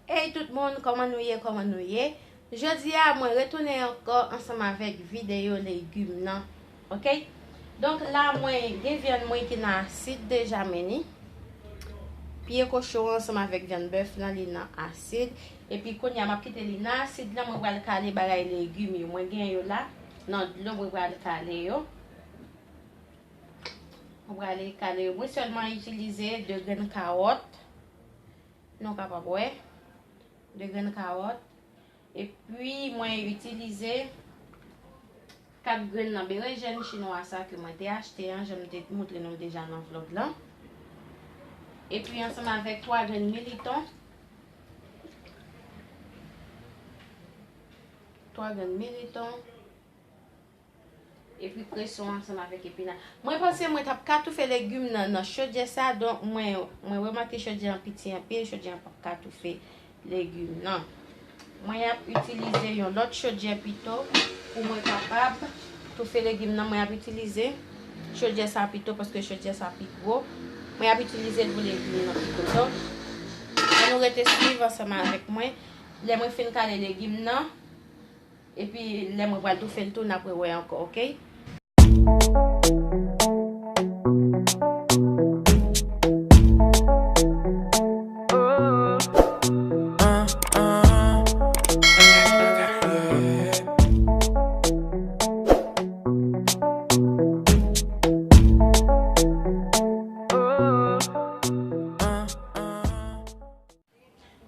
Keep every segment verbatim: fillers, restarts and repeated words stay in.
Hey tout moun, kòman nou ye, kòman nou ye? Jodi a, mwen retounen ankò ansanm avèk videyo legim nan, oke? Donk la, mwen gen vyann mwen ki nan asid deja, men ni pye kochon ansanm avèk vyann bèf lan, li nan asid. Epi kounye a, m ap kite li nan asid lan, mwen pral kale bagay legim yo. Mwen gen yo la, nan dlo, mwen pral kale yo. Mwen pral kale yo. Mwen sèlman itilize de grenn kawòt. Nou kapab wè. De grenn kawòt. Epi, mwen itilize kat grenn nan berejèn chinwa sa ke mwen te achte an, jan m te montre nou l deja nan vlòg lan. Epi, ansanm avèk twa grenn militon. Twa grenn militon. Epi kreson ansanm avèk epina. Mwen panse mwen t ap ka toufe legim nan nan chodyè sa, donk mwen, mwen remake chodyè an piti anpil, chodyè an p ap ka toufe legim nan. Mwen ap itilize yon lòt chodyè pito pou mwen kapab toufe legim nan. Mwen ap itilize chodyè sa pito paske chodyè sa pi gwo. Mwen ap itilize l pou legim nan pito. Donk, ann nou rete swiv ansanm avèk mwen. Lè mwen fin kale legim nan, epi lè mwen pral toufe l tou, n ap rewè ankò, oke?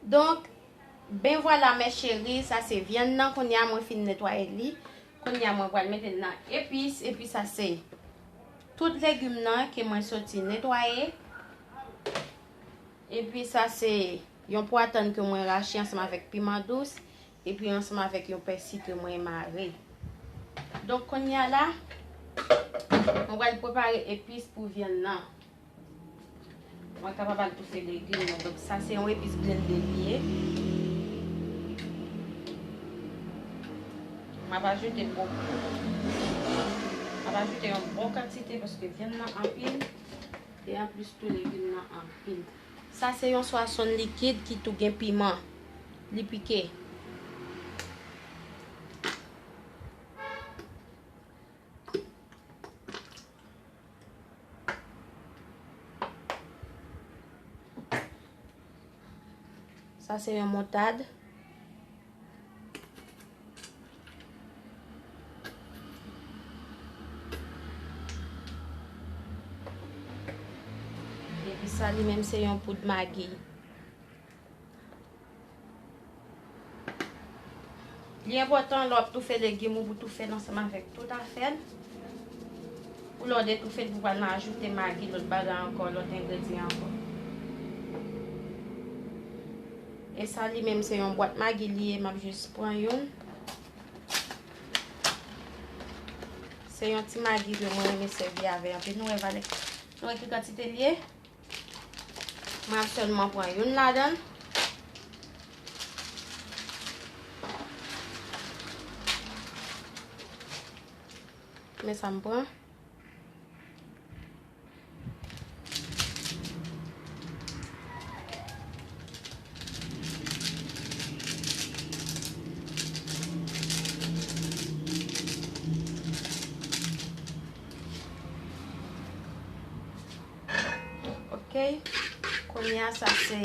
Donk, ben vwala, mes chéris, sa se vyann nan. Kounye a, mwen fin netwaye li. Kounye a, mwen pral mete l nan epis. Epi sa se tout legim nan ke mwen soti netwaye. Epi sa se yon pwa tann ke mwen rache ansanm avèk piman dous. Epi ansanm avèk yon pèsi ke mwen mare. Donk, kounye a la, mwen pral prepare epis pou vyann nan. Mwen kapab al toufe legim mwen. Donk, sa se yon epis blende li ye. M ap ajoute bon, m ap ajoute yon bon kantite paske vyann nan anpil. E anplis tou, legim nan anpil. Sa se yon swason likid ki tou gen piman. Li pike. Sa se yon moutad. Epi sa li menm se yon poud magi. Li enpòtan lè w ap toufe legim ou pou toufe l ansanm avèk tout afè l. Pou lè w detoufe l, pou w pa nan ajoute magi, lòt bagay ankò, lòt engredyan ankò. E sa li menm se yon bwat magi li ye, m ap jis pran youn. Se yon ti magi ke mwen renmen sèvi avè anpil. Nou wè valè, nou wè ki kantite li ye? Mwen ap sèlman pran youn ladan l. Men sa m pran. Ok. Kounye a, sa se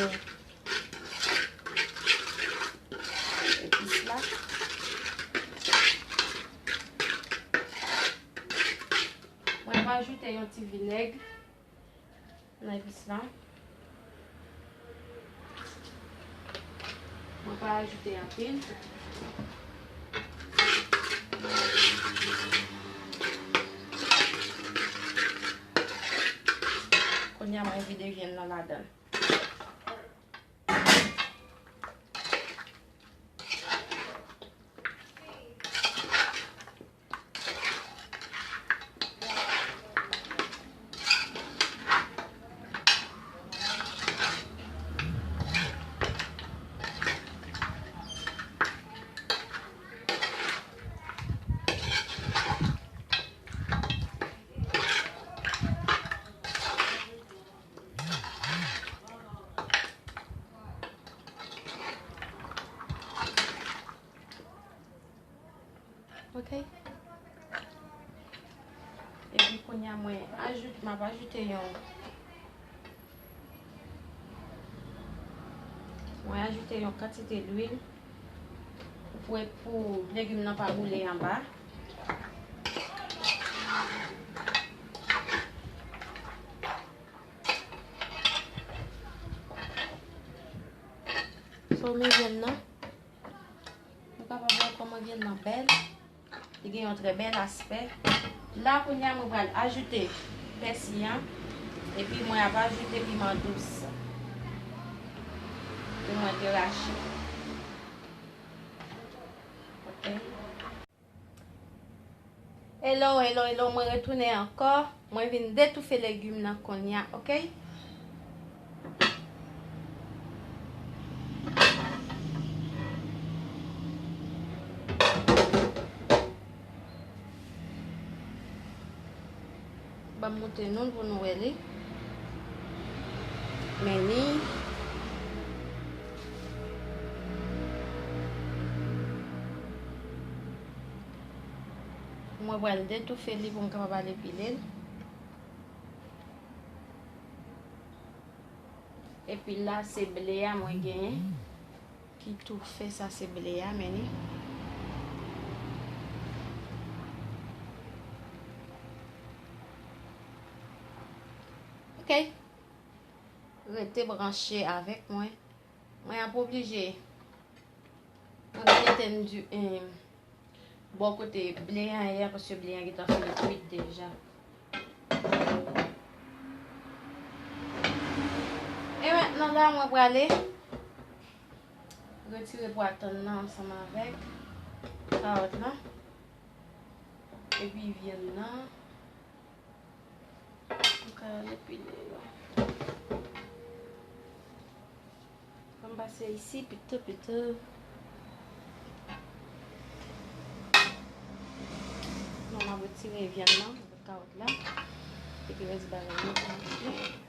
epis la. Mwen va ajoute yon ti vinèg nan epis la. Mwen pa ajoute anpil. Kounye a mwen vide vyann nan ladan l. Epi kounye a mwen ajoute, m ap ajoute yon, mwen ajoute yon kantite lwil pou, pou legim nan pa boule anba. So, men vyann nan. Nou kapab wè kòman vyann nan bèl. Li gen yon trè bèl aspè. La, kounye a, mwen pral ajoute pèsi an. Epi, mwen ap ajoute piman dous ke mwen te rache. Ok. Hello, hello, hello, mwen retounen ankò. Mwen vin detoufe legim nan kounye a, ok? Ban m moute nou l pou nou wè li. Men ni. Mwen pral detoufe li pou m kapab ale pile l. Epi la, se ble a mwen genyen ki toufe, sa se ble a, men ni. Ok. Rete branche avèk mwen. Mwen ap oblije. Mwen pral etenn di, em, bò kote ble an ye a, paske ble an gentan fin kwit deja. E mentnan la, mwen prale retire pwa tann nan ansanm avèk kawòt lan. Epi vyann nan. Mwen ka ale pile yo. Ban m pase isi pito pito. Non, m ap retire vyann nan, avèk kawòt la. Epi rès bagay yo pou manje.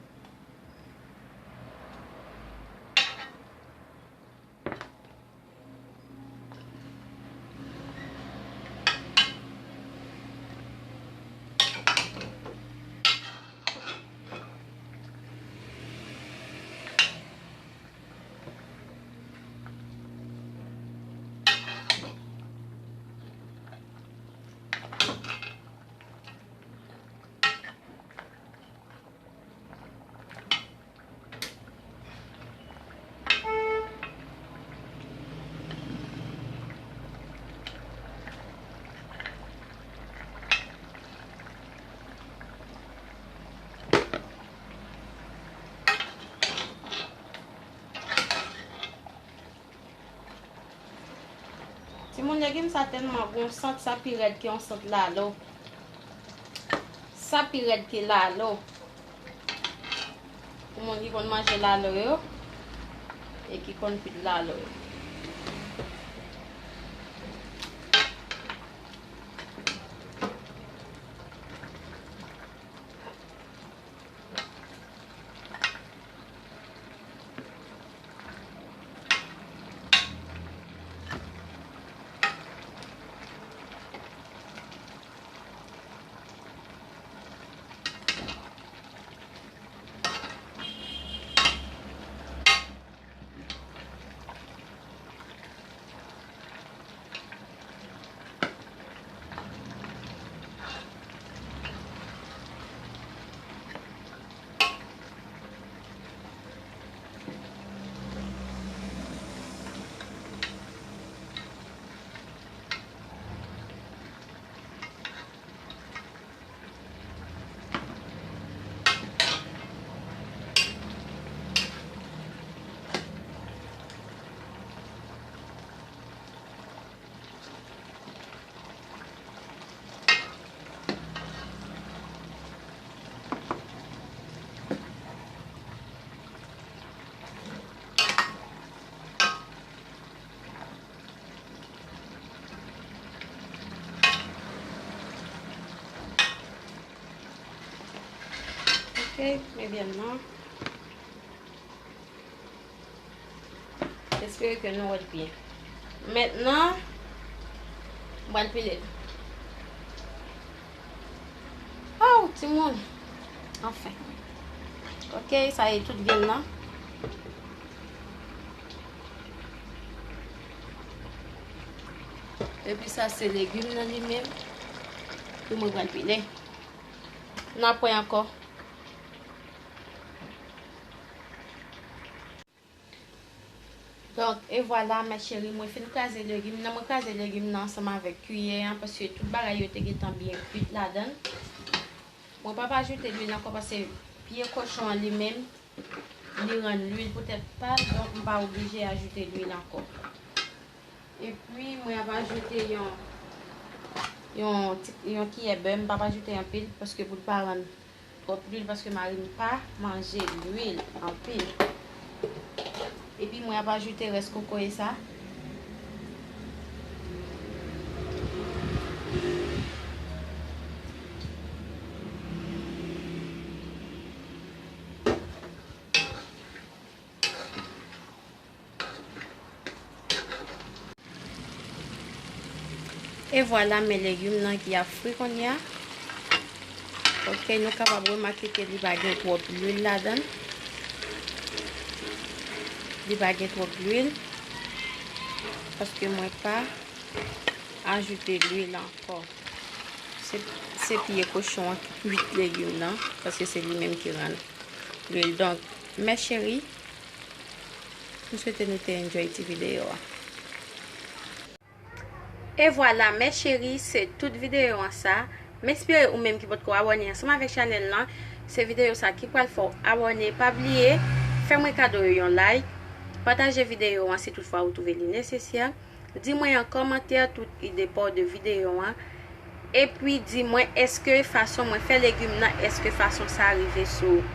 Timoun, legim sa tèlman gon sant, sa pi rèd ke yon sant lalo. Sa pi rèd ke lalo. Pou moun ki konn manje lalo yo e ki konn kwit lalo yo. Ok, men vyann nan. Espere ke nou wè l byen. Mentnan, m pral pile l. Timoun, anfen. Ok, sa e tout vyann nan. Epi sa se legim nan li menm ke mwen pral pile. N a pwen ankò. Donk, e vwala, mè cheri, mwen fin kraze legim nan. Mwen kraze legim nan ansanm avèk kiyè an, paske tout bagay yo te gentan byen kuit ladan l. Mwen p ap ajoute lwil ankò, paske pye kochon an li menm, li rann lwil poutèt pa l, donk m pa oblije ajoute lwil ankò. Epi, mwen ap ajoute yon, yon ti, yon kiyè bè, m p ap ajoute anpil, paske pou l pa rann twòp lwil, paske mari m pa manje lwil anpil. Epi mwen ap ajoute rès kokoye sa. E vwala, men legim nan ki ap fri kounye a. Ok, nou kapab remake ke li pa gen twòp lwil ladan l. Li pa gen twòp lwil. Paske mwen pa ajoute lwil ankò. Se, se pye kochon an ki kuit legim nan. Paske se li menm ki rann lwil. Donk, mè cheri, m swete nou te enjoy ti videyo a. E vwala, mè cheri, se tout videyo an sa. M espere ou menm ki potko abòne ansanm avèk chanèl lan, se videyo sa ki pral fè w abòne. Pa bliye, fè mwen kado yon like, pataje videyo an si toutfwa ou twouve li nesesè. Di mwen an kòmantè tout ide pa w de videyo an. Epi di mwen èske fason mwen fè legim nan, èske fason sa rive sou ou.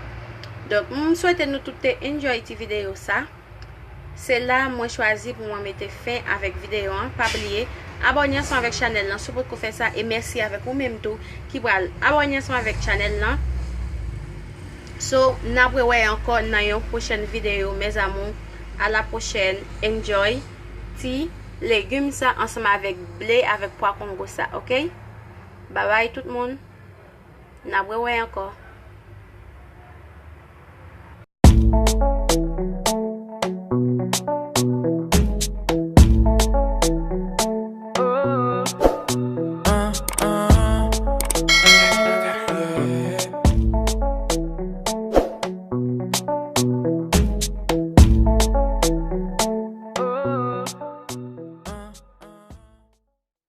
Donk, m swete nou tout te enjoy ti videyo sa. Se la mwen chwazi pou mwen mete fen avèk videyo an. Pa bliye, abòne ansanm avèk chanèl lan si w potko fè sa. E mèsi avèk ou menm tou ki pral abòne ansanm avèk chanèl lan. So, n ap rewè ankò nan yon pwochèn videyo, mes amours. À la prochaine. Enjoy ti legim sa ansanm avèk ble avèk pwa kongo sa, ok? Babay tout moun. N ap rewè ankò.